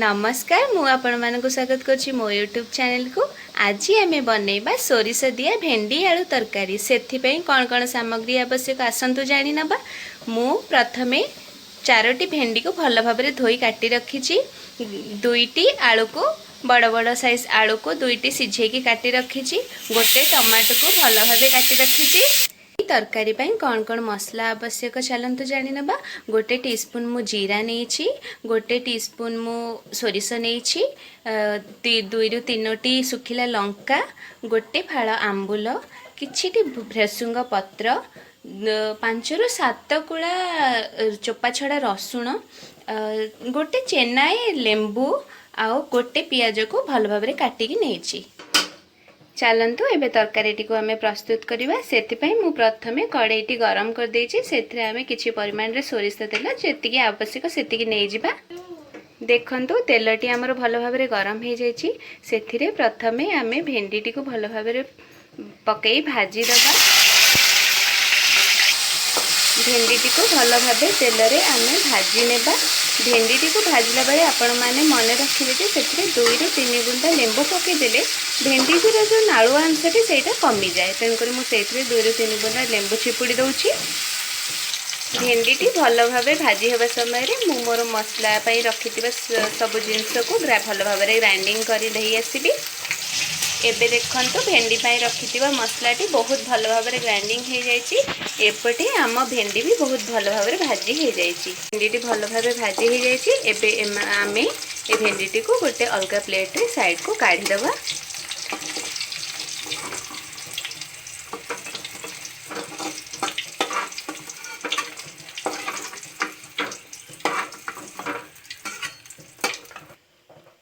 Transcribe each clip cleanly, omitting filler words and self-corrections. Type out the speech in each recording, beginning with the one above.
ନମସ୍କାର, ମୁଁ ଆପଣମାନଙ୍କୁ ସ୍ୱାଗତ କରୁଛି ମୋ ୟୁଟ୍ୟୁବ୍ ଚ୍ୟାନେଲକୁ। ଆଜି ଆମେ ବନେଇବା ସୋରିଷ ଦିଆ ଭେଣ୍ଡି ଆଳୁ ତରକାରୀ। ସେଥିପାଇଁ କ'ଣ କ'ଣ ସାମଗ୍ରୀ ଆବଶ୍ୟକ, ଆସନ୍ତୁ ଜାଣିନେବା। ମୁଁ ପ୍ରଥମେ ଚାରୋଟି ଭେଣ୍ଡିକୁ ଭଲ ଭାବରେ ଧୋଇ କାଟି ରଖିଛି। ଦୁଇଟି ଆଳୁକୁ, ବଡ଼ ବଡ଼ ସାଇଜ୍ ଆଳୁକୁ ଦୁଇଟି ସିଝେଇକି କାଟି ରଖିଛି। ଗୋଟେ ଟମାଟୋକୁ ଭଲ ଭାବେ କାଟି ରଖିଛି। ତରକାରୀ ପାଇଁ କ'ଣ କ'ଣ ମସଲା ଆବଶ୍ୟକ, ଚାଲନ୍ତୁ ଜାଣିନେବା। ଗୋଟେ ଟିସ୍ପୁନ୍ ମୁଁ ଜିରା ନେଇଛି, ଗୋଟେ ଟିସ୍ପୁନ୍ ମୁଁ ସୋରିଷ ନେଇଛି, ଦୁଇରୁ ତିନୋଟି ଶୁଖିଲା ଲଙ୍କା, ଗୋଟେ ଫାଳ ଆମ୍ବୁଲ, କିଛିଟି ଭେସୁଙ୍ଗ ପତ୍ର, 5ରୁ 7 କୁଳା ଚୋପା ଛଡ଼ା ରସୁଣ, ଗୋଟେ ଚେନାଏ ଲେମ୍ବୁ ଆଉ ଗୋଟେ ପିଆଜକୁ ଭଲ ଭାବରେ କାଟିକି ନେଇଛି। ଚାଲନ୍ତୁ, ଏବେ ତରକାରୀଟିକୁ ଆମେ ପ୍ରସ୍ତୁତ କରିବା। ସେଥିପାଇଁ ମୁଁ ପ୍ରଥମେ କଡ଼େଇଟି ଗରମ କରିଦେଇଛି। ସେଥିରେ ଆମେ କିଛି ପରିମାଣରେ ସୋରିଷ ତେଲ, ଯେତିକି ଆବଶ୍ୟକ ସେତିକି ନେଇଯିବା। ଦେଖନ୍ତୁ, ତେଲଟି ଆମର ଭଲ ଭାବରେ ଗରମ ହେଇଯାଇଛି। ସେଥିରେ ପ୍ରଥମେ ଆମେ ଭେଣ୍ଡିଟିକୁ ଭଲ ଭାବରେ ପକାଇ ଭାଜିଦେବା। ଭେଣ୍ଡିଟିକୁ ଭଲ ଭାବେ ତେଲରେ ଆମେ ଭାଜି ନେବା। ଭେଣ୍ଡିଟିକୁ ଭାଜିଲା ବେଳେ ଆପଣମାନେ ମନେ ରଖିବେ ଯେ ସେଥିରେ 2ରୁ 3 ବୁନ୍ଦା ଲେମ୍ବୁ ପକାଇଦେଲେ ଭେଣ୍ଡିଟିର ଯେଉଁ ନାଳୁଆ ଅଂଶଟି, ସେଇଟା କମିଯାଏ। ତେଣୁକରି ମୁଁ ସେଇଥିରେ 2ରୁ 3 ବୁନ୍ଦା ଲେମ୍ବୁ ଚିପୁଡ଼ି ଦେଉଛି। ଭେଣ୍ଡିଟି ଭଲ ଭାବେ ଭାଜି ହେବା ସମୟରେ ମୁଁ ମୋର ମସଲା ପାଇଁ ରଖିଥିବା ସବୁ ଜିନିଷକୁ ଭଲ ଭାବରେ ଗ୍ରାଇଣ୍ଡିଙ୍ଗ କରି ଦେଇ ଆସିବି। ଏବେ ଦେଖନ୍ତୁ, ଭେଣ୍ଡି ପାଇଁ ରଖିଥିବା ମସଲାଟି ବହୁତ ଭଲ ଭାବରେ ଗ୍ରାଇଣ୍ଡିଙ୍ଗ ହେଇଯାଇଛି। ଏପଟେ ଆମ ଭେଣ୍ଡି ବି ବହୁତ ଭଲ ଭାବରେ ଭାଜି ହେଇଯାଇଛି। ଭେଣ୍ଡିଟି ଭଲ ଭାବେ ଭାଜି ହେଇଯାଇଛି। ଏବେ ଆମେ ଏ ଭେଣ୍ଡିଟିକୁ ଗୋଟେ ଅଲଗା ପ୍ଲେଟ୍ରେ ସାଇଡ଼କୁ କାଢ଼ିଦେବା।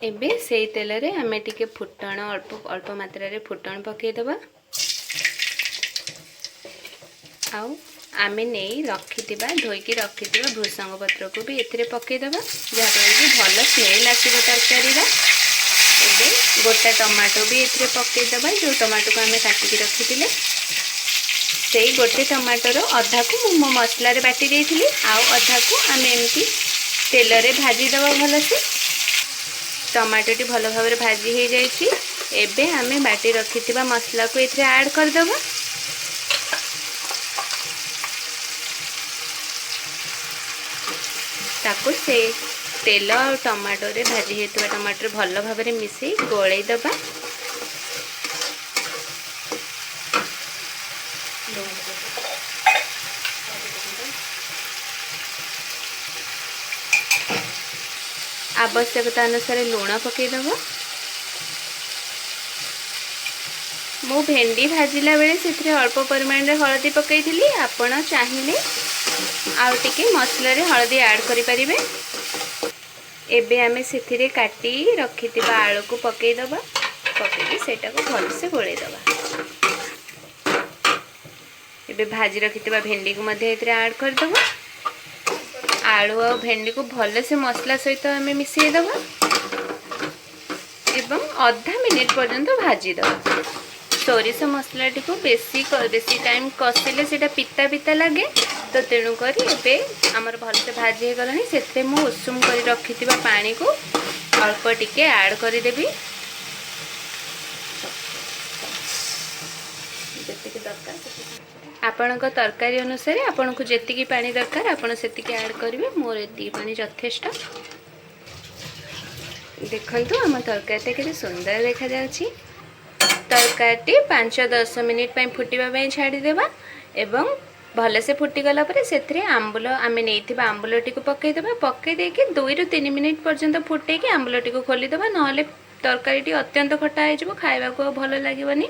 ଏବେ ସେଇ ତେଲରେ ଆମେ ଟିକେ ଫୁଟଣ, ଅଳ୍ପ ଅଳ୍ପ ମାତ୍ରାରେ ଫୁଟଣ ପକାଇଦେବା ଆଉ ଆମେ ନେଇ ରଖିଥିବା, ଧୋଇକି ରଖିଥିବା ଭୃସଙ୍ଗ ପତ୍ରକୁ ବି ଏଥିରେ ପକାଇଦେବା, ଯାହାଫଳରେ କି ଭଲ ସ୍ମେଲ୍ ଆସିବ ତରକାରୀର। ଏବେ ଗୋଟା ଟମାଟୋ ବି ଏଥିରେ ପକାଇଦେବା, ଯେଉଁ ଟମାଟୋକୁ ଆମେ କାଟିକି ରଖିଥିଲେ। ସେଇ ଗୋଟେ ଟମାଟୋର ଅଧାକୁ ମୁଁ ମୋ ମସଲାରେ ବାଟି ଦେଇଥିଲି ଆଉ ଅଧାକୁ ଆମେ ଏମିତି ତେଲରେ ଭାଜିଦେବା ଭଲସେ। ଟମାଟୋଟି ଭଲ ଭାବରେ ଭାଜି ହେଇଯାଇଛି। ଏବେ ଆମେ ବାଟି ରଖିଥିବା ମସଲାକୁ ଏଥିରେ ଆଡ଼୍ କରିଦେବା। ତାକୁ ସେ ତେଲ ଆଉ ଟମାଟୋରେ, ଭାଜି ହେଇଥିବା ଟମାଟୋରେ ଭଲ ଭାବରେ ମିଶାଇ ଗୋଳେଇ ଦେବା। ଆବଶ୍ୟକତା ଅନୁସାରେ ଲୁଣ ପକାଇଦେବା। ମୁଁ ଭେଣ୍ଡି ଭାଜିଲା ବେଳେ ସେଥିରେ ଅଳ୍ପ ପରିମାଣରେ ହଳଦୀ ପକାଇଥିଲି। ଆପଣ ଚାହିଁଲେ ଆଉ ଟିକେ ମସଲାରେ ହଳଦୀ ଆଡ଼୍ କରିପାରିବେ। ଏବେ ଆମେ ସେଥିରେ କାଟି ରଖିଥିବା ଆଳୁକୁ ପକାଇଦେବା। ପକାଇକି ସେଇଟାକୁ ଭଲସେ ଗୋଳେଇଦେବା। ଏବେ ଭାଜି ରଖିଥିବା ଭେଣ୍ଡିକୁ ମଧ୍ୟ ଏଥିରେ ଆଡ଼୍ କରିଦେବା। ଆଳୁ ଆଉ ଭେଣ୍ଡିକୁ ଭଲସେ ମସଲା ସହିତ ଆମେ ମିଶାଇଦେବା ଏବଂ ଅଧା ମିନିଟ୍ ପର୍ଯ୍ୟନ୍ତ ଭାଜିଦେବା। ସୋରିଷ ମସଲାଟିକୁ ବେଶୀ ବେଶୀ ଟାଇମ୍ କଷିଲେ ସେଇଟା ପିତା ପିତା ଲାଗେ ତ। ତେଣୁକରି ଏବେ ଆମର ଭଲସେ ଭାଜି ହେଇଗଲାଣି। ସେଥିରେ ମୁଁ ଉଷୁମ କରି ରଖିଥିବା ପାଣିକୁ ଅଳ୍ପ ଟିକେ ଆଡ଼୍ କରିଦେବି, ଯେତିକି ଦରକାର। ଆପଣଙ୍କ ତରକାରୀ ଅନୁସାରେ ଆପଣଙ୍କୁ ଯେତିକି ପାଣି ଦରକାର, ଆପଣ ସେତିକି ଆଡ଼୍ କରିବେ। ମୋର ଏତିକି ପାଣି ଯଥେଷ୍ଟ। ଦେଖନ୍ତୁ, ଆମ ତରକାରୀଟା କେତେ ସୁନ୍ଦର ଦେଖାଯାଉଛି। ତରକାରୀଟି 5-10 ମିନିଟ୍ ପାଇଁ ଫୁଟିବା ପାଇଁ ଛାଡ଼ିଦେବା ଏବଂ ଭଲସେ ଫୁଟିଗଲା ପରେ ସେଥିରେ ଆମ୍ବୁଲ, ଆମେ ନେଇଥିବା ଆମ୍ବୁଲଟିକୁ ପକାଇଦେବା। ପକାଇ ଦେଇକି 2ରୁ 3 ମିନିଟ୍ ପର୍ଯ୍ୟନ୍ତ ଫୁଟେଇକି ଆମ୍ବୁଲଟିକୁ ଖୋଲିଦେବା। ନହେଲେ ତରକାରୀଟି ଅତ୍ୟନ୍ତ ଖଟା ହେଇଯିବ, ଖାଇବାକୁ ଆଉ ଭଲ ଲାଗିବନି।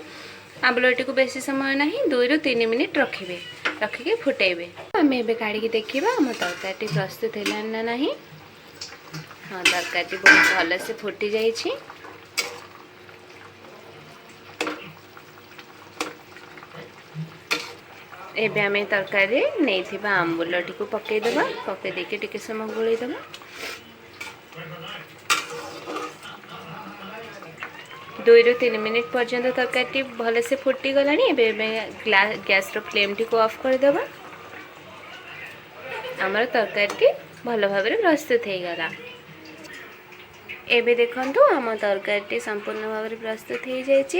ଆମ୍ବୁଲଟିକୁ ବେଶୀ ସମୟ ନାହିଁ, 2ରୁ 3 ମିନିଟ୍ ରଖିବେ, ରଖିକି ଫୁଟେଇବେ। ଆମେ ଏବେ କାଢ଼ିକି ଦେଖିବା ଆମ ତରକାରୀଟି ପ୍ରସ୍ତୁତ ହେଲାଣି ନା ନାହିଁ। ହଁ, ତରକାରୀଟି ବହୁତ ଭଲସେ ଫୁଟି ଯାଇଛି। ଏବେ ଆମେ ତରକାରୀରେ ନେଇଥିବା ଆମ୍ବୁଲଟିକୁ ପକାଇଦେବା। ପକାଇ ଦେଇକି ଟିକେ ସମୟ ଗୋଳେଇଦେବା। 2ରୁ 3 ମିନିଟ୍ ପର୍ଯ୍ୟନ୍ତ ତରକାରୀଟି ଭଲସେ ଫୁଟିଗଲାଣି। ଏବେ ଏବେ ଗ୍ୟାସ୍ର ଫ୍ଲେମ୍ଟିକୁ ଅଫ୍ କରିଦେବା। ଆମର ତରକାରୀଟି ଭଲ ଭାବରେ ପ୍ରସ୍ତୁତ ହେଇଗଲା। ଏବେ ଦେଖନ୍ତୁ, ଆମ ତରକାରୀଟି ସମ୍ପୂର୍ଣ୍ଣ ଭାବରେ ପ୍ରସ୍ତୁତ ହେଇଯାଇଛି।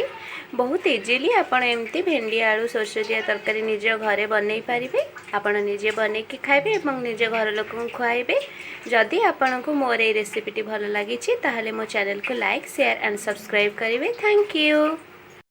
ବହୁତ ଇଜିଲି ଆପଣ ଏମିତି ଭେଣ୍ଡି ଆଳୁ ସୋରିଷ ଦିଆ ତରକାରୀ ନିଜ ଘରେ ବନେଇ ପାରିବେ। ଆପଣ ନିଜେ ବନେଇକି ଖାଇବେ ଏବଂ ନିଜ ଘର ଲୋକଙ୍କୁ ଖୁଆଇବେ। ଯଦି ଆପଣଙ୍କୁ ମୋର ଏଇ ରେସିପିଟି ଭଲ ଲାଗିଛି, ତାହେଲେ ମୋ ଚ୍ୟାନେଲକୁ ଲାଇକ୍, ସେୟାର ଆଣ୍ଡ ସବସ୍କ୍ରାଇବ୍ କରିବେ। Thank you.